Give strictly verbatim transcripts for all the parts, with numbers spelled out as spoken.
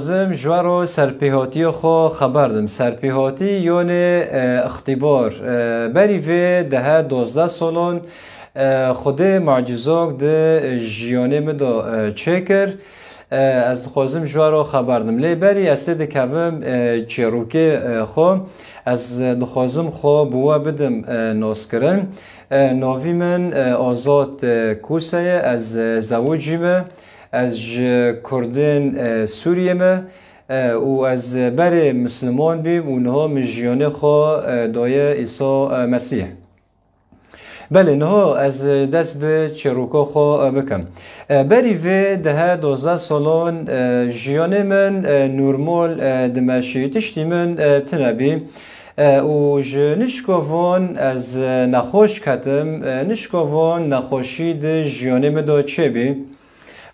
Dixwazim ji we re serpêhatiyê xwe xeber dim. Serpêhatî yonê, e, ixtîbar. E, berî vê dehe dozdeh salon, e, Xwedê mucizok di jiyanê min de, e, çêkir. E, ez dixwazim ji we re xeber dim. Lê berî ez tê dikevim, e, çêrokê, e, xwe. Ez dixwazim xwe bi we bidim, e, naskirin. E, navî min, e, Azad, e, Kûse ye. Ez, e, zewicî me. Ez ji Kurdên, e, Sûriyê me, e, û ez berê Misliman bîm û niha min jiyanê xwe, e, daye Îsa, e, Mesîh. Belê, niha ez, e, dest bi çêroka xwe, e, bikim. E, berî vê dehe dozdeh salon, e, jiyanê min, e, normal, e, dimeşî. Tiştî min, e, tine bî. E, û ji nişka van ez, e, nexweş ketim. E, nişka van nexweşî di jiyanê min de çêbî.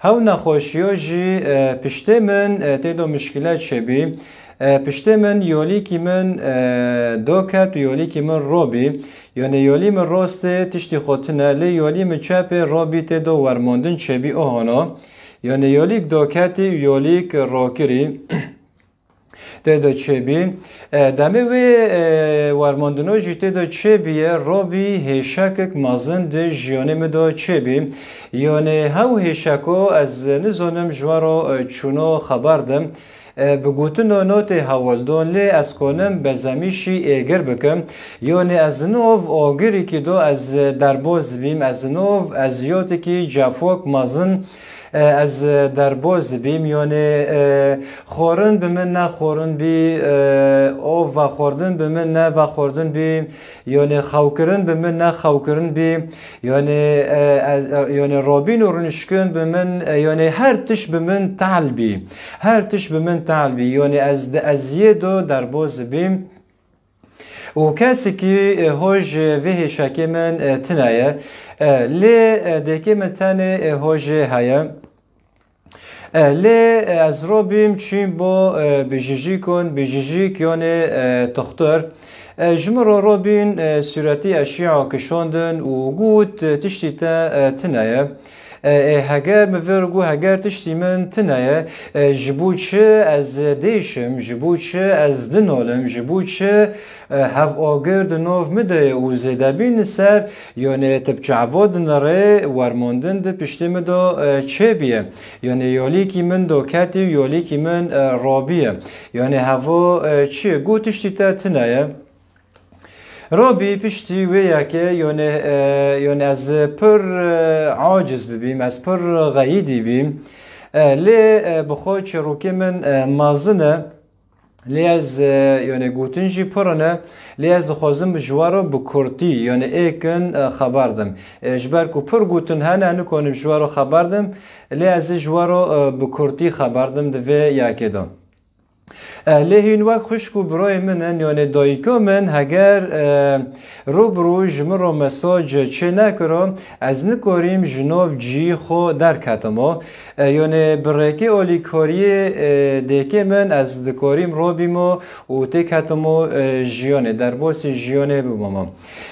Hew nexweşiya jî, e, piştê min, e, tê de mişkile çêbî. E, piştê min yolîkî min, e, doket û yolîkî min robî. Yanê yolî min rostê tiştî xwe tine, lê yolî min çepê robî tê de wermandin çêbî ohana. Yanê yolîk doketî û yolîk rokirî. Tê de çêbî. E, demê wê, e, wermandino jî tê de çêbîye, robî hêşekek mezin di jiyanê min de çêbî. Yanê hew hêşeko ez nizanim ji we re, e, çûno xeber dim. E, bi gotino notê hewldon lê ez konim bezemîşî êgir bikim. Yanê ez nov agirîkî do ez derbaz bîm, ez nov eziyatekî cefok mezin, e, ez derbaz dibîm. Yanê, e, xwarin bi min ne xwarin bî, e, ov vexwardin bi min ne vexwardin bî. Yanê xewkirin bi min ne xewkirin bî. Yanê, e, ez, e, yanê rabîn û rinişkin bi min, e, yanê her tişt bi min tehl bî. Her tişt bi min tehl bî. Yanê ez di eziyê do derbaz dibîm. Û kesekî, e, hoj, e, vê hêşekê min, e, tine ye. E, lê, e, dêkê min tenê, e, hojê heye. E, lê, e, ez robîm çîm bo, e, bijijîkon, bijijîk yonê, e, tuxtur. E, ji min re robîn, e, sûretî eşîa kişandin û got, e, tiştî te, e, tine ye. E, e, heger min vir got, heger tiştî min tine ye, e, ji bo çi ez dêşim, ji bo çi ez dinolim, ji bo çi, e, hev agir di nav min de ye û zêdebîn li ser, yanê tu bi çavo dinirê, wermandin di piştê min de, e, çêbîye. Yanê yolîkî min doketî û yolîkî min, e, rabiye. Yanê hevo, e, çi ye? Got tiştî te tine ye. Robî piştî wê yekê, yonê, e, yonê ez pir, e, aciz bibîm, ez pir xeyîdî bîm. E, lê, e, bi xwe çîrokê min, e, mezin e. Lê ez, e, yonê gotin jî pir in e. Lê ez dixwazim ji we re bi kurtî, yonê êkin, e, xeber dim. E, ji ber ku pir gotin hene, nikonim ji we re xeber dim. Lê ez ê ji we re, e, bi kurtî xeber dim di vê yekê de. E, lê hîn wek xwişk û birayê min in, yanê dayika min heger, e, rû bi rû ji min re mesaj çê nekiro, ez nikarîm ji nav cihî xwe derketimo. E, yanê bi rêkê alîkariyê, e, dêkê min ez dikarîm robîmo û têketimo, e, jiyanê, derbasî jiyanê bibamo.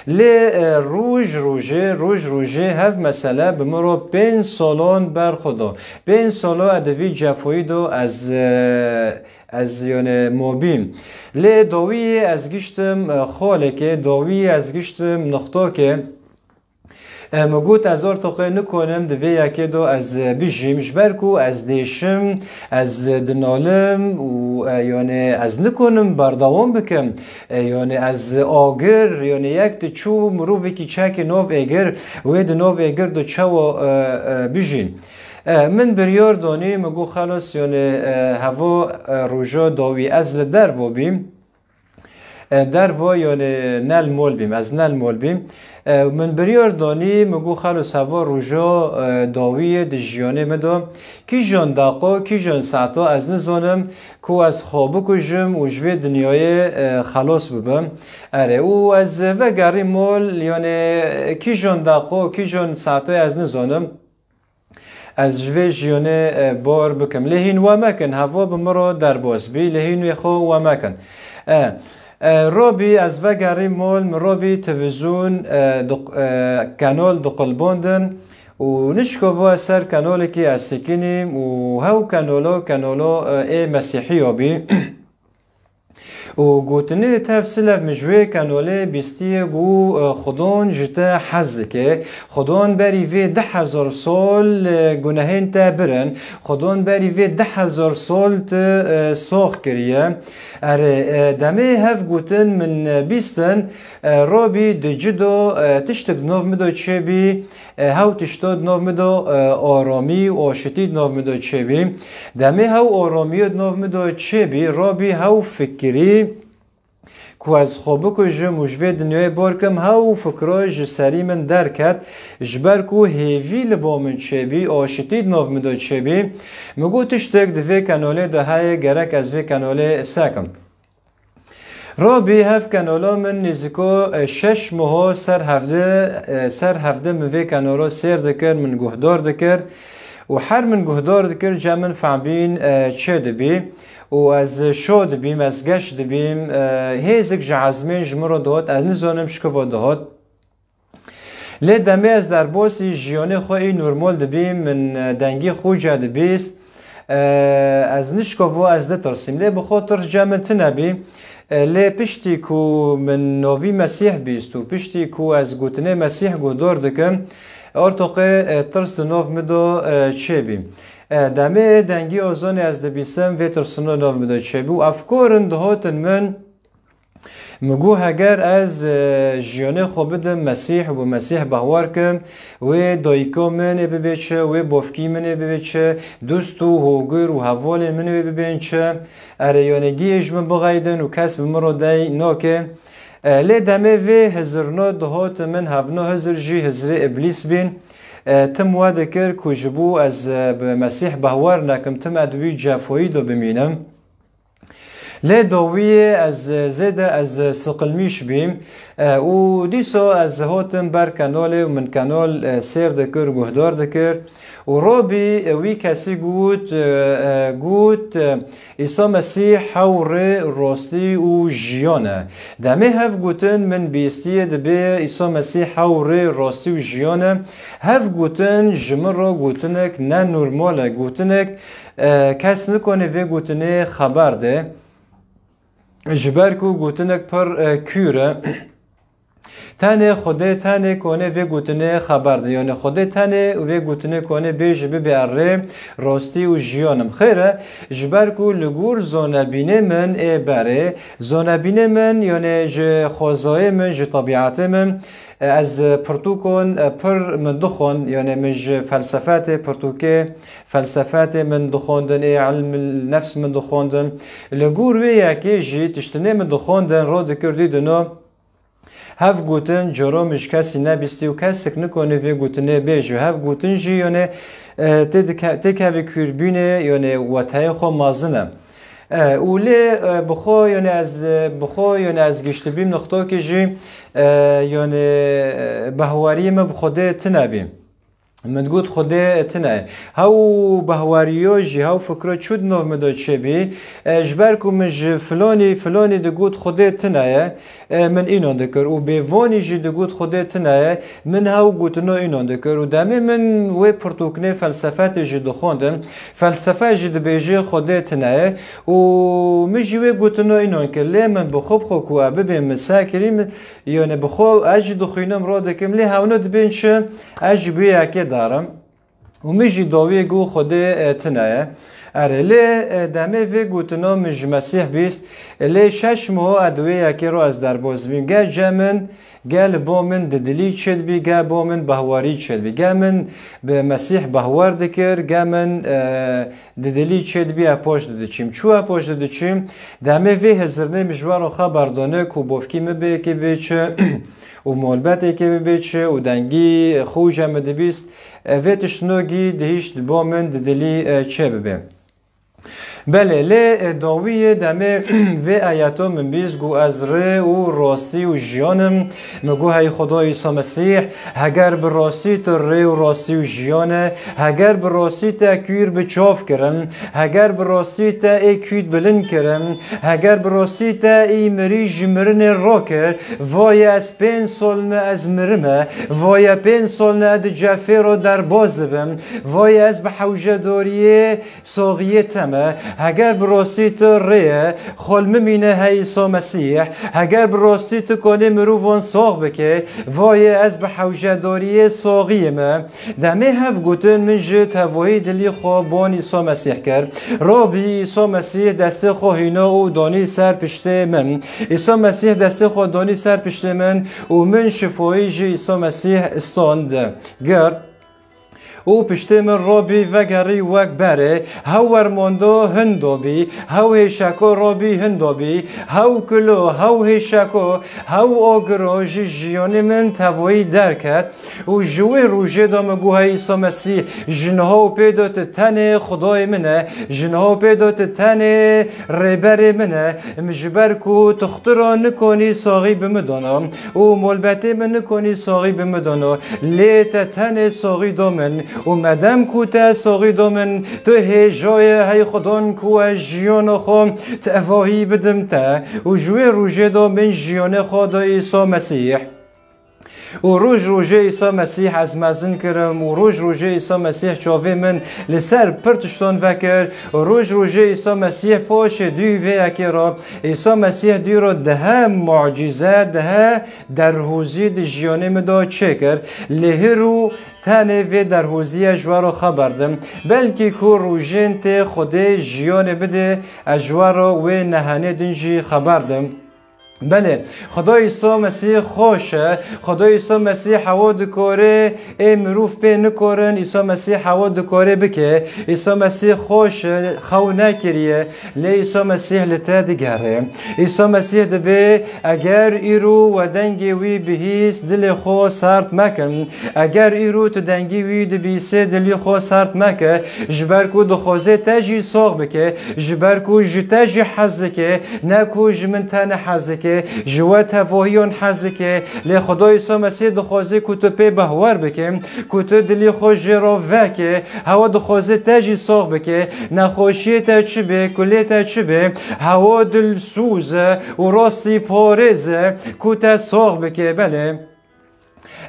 Lê, e, roj rojê, roj rojê hev mesele bi min re pênc salon ber xwe da. Pênc salo e di vî cefoyî do ez, e, ez, yone, mobîm. Lê dawiyê ez giştim, e, xolekê, dawiyê ez giştim nixtokê. E, min got ez ortoqê nikonim di vê yekê do ez, e, bijîm, ji ber ku ez dêşim, ez dinolim û, e, yone ez nikonim berdewam bikim. E, yone ez agir, yone yek diçû mirovekî çekê nov êgir, wê di nov êgir do çawa, e, e, bijîn. E, min biryar danî, min got, xelas, yanê, e, hevo, e, roja dawî ez li dervo bîm. E, dervo, yanê ne li mol bîm, ez ne li mol bîm. E, min biryar danî, min got, xelas, hevo roja, e, dawî ye di jiyanê min de. Kîjan deqo, kîjan saeto ez nizanim ku ez xwe bikujim û ji vê dinyayê, e, xelas bibim. Erê, û ez vegerîm mol, yanê kîjan deqo, kîjan saeto ez nizanim. Ez ji vê jiyanê, e, bor bikim. Lê hîn we mekin, hevo bi min re derbas bî, lê hîn wê xwe we mekin. E, e, Robî, ez vegerîm mol, min Robî televîzyon, e, diq-, e, kanal diqilbandin Û nişkova ser kanolekî ez sekinîm û hew kanolo, kanolo, e, ê Mesîhiyo bî. Û gotinê tev silev min ji wê kanolê bîstiye ku, e, Xwedon ji te hez dike. Xwedon berî vê du hezar sol, e, gunehên te birin. Xwedon berî vê du hezar sol te, e, sox kiriye. Erê, e, demê hev gotin min, e, bîstin, e, Robî di cido, e, tiştik di nov min do çêbî, e, hew tişto di nov min do, e, oromî û oşitî di nov min do çêbî. Demê hew oromî di nov min do çêbî, Robî hew fikirî ku ez xwe bikujim û ji vê dinyayê bor kim, hew fikro ji serî min derket, ji ber ku hêvî li bo min çêbî, oşitî di nov min do çêbî. Min got tiştek di vê kanolê de heye, gerek ez vê kanolê sekim. Robî hev kanola min nêzîko, e, şeş moho ser hevde, e, ser hevde min vê kanolo sêr dikir, min guhdor dikir û her min guhdor dikir, ca min fehmbîn, e, çê dibî û ez şo dibîm, ez geş dibîm, e, hêzik ji ezmên ji min re dihot, ez nizanim şikova dihot. Lê demê ez derbasî jiyonê xwe ê normal dibîm, min, e, dengê xwe ca dibîst. E, ez nişkova ez ditirsîm. Lê bi xwe tirs ca min tine bî. E, lê piştî ku min novî Mesîh bîst û piştî ku ez gotinê Mesîh guhdor dikim, ortoqê, e, tirs di nov min do, e, çêbî. E, demê dengî ozonê ez dibîsim, vê tirsino nov min do çêbî û efkorin dihotin min, Min got, heger ez, e, jiyanê xwe bidim Mesîh û bi Mesîh bahwar kim, wê dayika min ê bibe çi, wê bavkî min ê bibe çi, dost û hogir û hevalên min wê bibên çi, erê, yanê giyê ji min bixeydin û kes bi min re dey nake. E, lê demê vê hizirno dihot min, hevno hizir jî hizirê îblîs bîn. E, tim we dikir ku ji bo ez, e, bi Mesîh bahwar nekim, tim ez di wî cefayî de bimînim. Lê dawiyê ez zêde ez siqilmîş bîm, e, û dîso ez hotim ber kanolê û min kanol, e, sêr dikir, guhdar dikir û Robî, e, wî kesî got, e, e, got, e, Îsa Mesîh hew rê, rastî û jiyan e. Demê hev gotin min bîstiyê dibê Îsa Mesîh hew rê, rastî û jiyan e. Hev gotin ji min re gotinek ne normal e, gotinek E, kes nikone vê gotinê xeber de, ji ber ku gotinek pir, e, kûr e. Tenê Xwedê tenê kone vê gotinê xeber de. Yani Xwedê tenê vê gotinê kone bêje bibe rê, rastî û jiyanim. Xêr e, ji ber ku li gor zonebînê min ê berê, zonebînê min, yani ji xwezayê min, ji tebîetê min, e, ez pirtûkon, e, pir min dixwend, yani min ji felsefetê pirtûkê, Felsefetê min dixwendin, ê ilm nefs min dixwendin. Li gor wê yekê jî tiştinê min dixwendin, ro dikir dîdino. Hev gotin, coro min ji kesî nebîstî û kesik nikone vê gotinê bêje. Hev gotin jî yone, e, tê dike-, têkevê kûrbînê, yone weteyê xwe mezin e. E, û lê, e, bi xwe yone ez, e, bi xwe yone ez giştibîm nixtokê jî, e, yone, e, behwariyê min bi Xwedê tine bî. Min digot Xwedê tine ye. Hew behweriyo jî, hew fikro çû di nov min de çêbî. E, ji ber ku min ji filonî, filonî digot Xwedê tine ye, e, min înan dikir. Û bêvanî jî digot Xwedê tine ye, min hew gotino înan dikir. Û demê min wê pirtûknê felsefetê jî dixwendin. Felsefe jî dibêje Xwedê tine ye. Û min jî wê gotino înan kir. Lê min bi xwe bi xwe ku e bibê min sekirî, min, yani bi xwe ez jî dixwînim, ro dikim. Lê hewno dibên çi? Ez jî bi yekê darim. Û min jî dawiyê got Xwedê, e, tine ye. Erê, lê, e, demê vê gotino min ji Mesîh bîst, e, lê şeş moho e di wê yekê ro ez derbas bîm. Ge ce min, ge li bo min di dilî çêdibî, ge bo min behwarî çêdibî. Ge min bi Mesîh behwar dikir, ge min, e, di dilî çêdibî e paş didiçîm. Çû e paş didiçîm, demê vê hizirnê min ji we re xeber dane ku bovkî min bê yekê bê çi û molbet yekê bê çi û dengî xwe û je min dibîst, e, vê tiştino gî dihişt bo min di dilî, e, çê bibe. Belê, lê, e, dawiyê demê vê ayeta min bîst, got, "Ez rê û rastî û jiyan im." Min got, "Hey Xuda Îsa Mesîh, heger bi rastî tu rê û rastî û jiyan e, heger bi rastî te kûr bi çav kirin, heger bi rastî te ê kût bilind kirin, heger bi rastî te ê mirî ji mirinê rakir, vaye ez pênc sal me ez mirime, vaye pênc sal me di cefê re derbas dibim, vaye ez bi hewcedariyê saxiyê te me, heger bi rastî tu rê ye, xol mimîne hey Îsa Mesîh, heger bi rastî tu kanê mirovan sax bike, vaye ez bi hewcedariyê saxiyê me." Demê hev gotin, min ji tevahî dilî xwe ban Îsa Mesîh kir. Rabî Îsa Mesîh destê xwe hîna û danî ser piştê min. Îsa Mesîh destê xwe danî ser piştê min û min şifayî ji Îsa Mesîh stand, girt. Û piştê min Rabî vegerî wek berê, hew wermando hinda bî, hew hêşeko Rabî hinda bî, hew kilo, hew hêşeko, hew agiro ji jiyanê min tevayî derket. Û ji wê rojê de min got, "Hey Îsa Mesîh, ji niha û pê de tu tenê Xwedayê min e, ji niha û pê de tu tenê rêberê min e." Min ji ber ku tu xtira nikonî saxî bi min dana û molbetê min nikonî saxî bi min dana, lê te tenê saxî da min û medem ku te saxî da min, tu hêja ye hey Xudan ku ez jiyana xwe tevahî bidim te. Û ji wê rojê de min jiyanê xwe da Îsa Mesîh. Û roj rojê Îsa Mesîh ez mezin kirim û roj rojê Îsa Mesîh çavê min li ser pir tiştan vekir. Û roj rojê Îsa Mesîh paşê dû vê yekê re Îsa Mesîh dû re dehe mucîze, dehe derhozî di jiyanê min de çêkir. Lê hîro tenê vê derhoziyê ji we re xeber dim. Belkî ku rojên tê Xwedê jiyanê bidê, ez ji we re wê nehenê din jî xeber dim. Belê, Xuda Îsa Mesîh xweş e. Xuda Îsa Mesîh hewa dikare ê mirov pê nikorin, Îsa Mesîh hewa dikare bike. Îsa Mesîh xweş e, xew nekiriye, lê Îsa Mesîh li te digere. Îsa Mesîh dibê, eger îro we dengê wî bihîst, dilê xwe sert mekin. Eger îro tu dengê wî dibîsê, dilî xwe sert meke, ji ber ku dixwaze te jî sax bike, ji ber ku ji te jî hez dike, ne ku ji min tenê hez dike, ji we tevahiyan hez dike. Lê Xuda Îsa Mesîh dixwaze ku tu pê behwer bike, ku tu dilî xwe jê re veke, hewa dixwaze te jî sax bike, nexweşiyê te çi be, kulê te çi be, hewa dilsoz e û rastî parêz e ku te sax bike. Belê.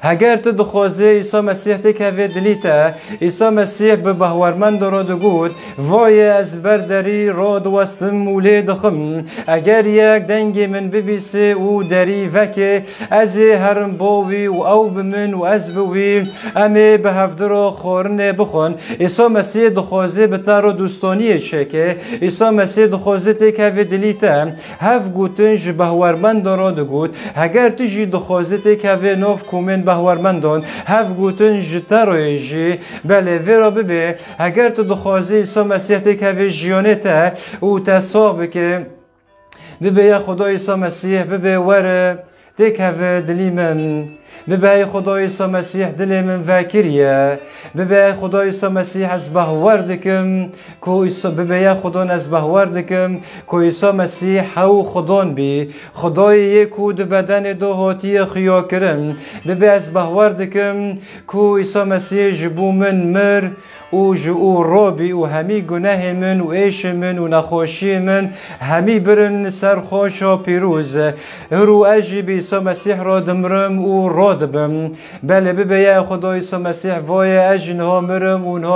Heger tu dixwazî Îsa Mesîh têkeve dilî te, Îsa Mesîh bi behwermendo re digot, "Vaye ez li ber derî radiwestim û lê dixim. Eger yek dengê min bibîsê û derî veke, ez ê herim bo wî û ew bi min û ez bi wî, em ê bi hevdiro xwarinê bixwin." Îsa Mesîh dixwaze bi te re dostaniyê çêke. Îsa Mesîh dixwaze têkeve dilî te. Hev gotin ji behwermendo re digot, heger tu jî dixwazî têkevê nav komên behwermendan, hev gotin ji te re yê jî. Belê, vê re bibe, heger tu dixwazî Îsa Mesîh têkeve jiyanê te û te sax bike, bibe ya Xuda Îsa Mesîh, bibe were, têkeve dilî min. Bibe ey Xuda Îsa Mesîh dilê min vekiriye. Bibe ey Xuda Îsa Mesîh ez behwer dikim ku Îsa, bibe ya Xudan ez behwer dikim ku Îsa Mesîh hew Xudan bî. Xudayê yê ku di bedenê de hatiye xuya kirin. Bibe ez behwer dikim ku Îsa Mesîh ji bo min mir û ji û robî û hemî gunehê min û êşê min û nexweşiyê min hemî birin ser xaça pîroz. Hiro ez jî bi Îsa Mesîh re dimrim û radibim. Belê bibe ya Xuda Îsa Mesîh vaye ez jî niha mirim û niha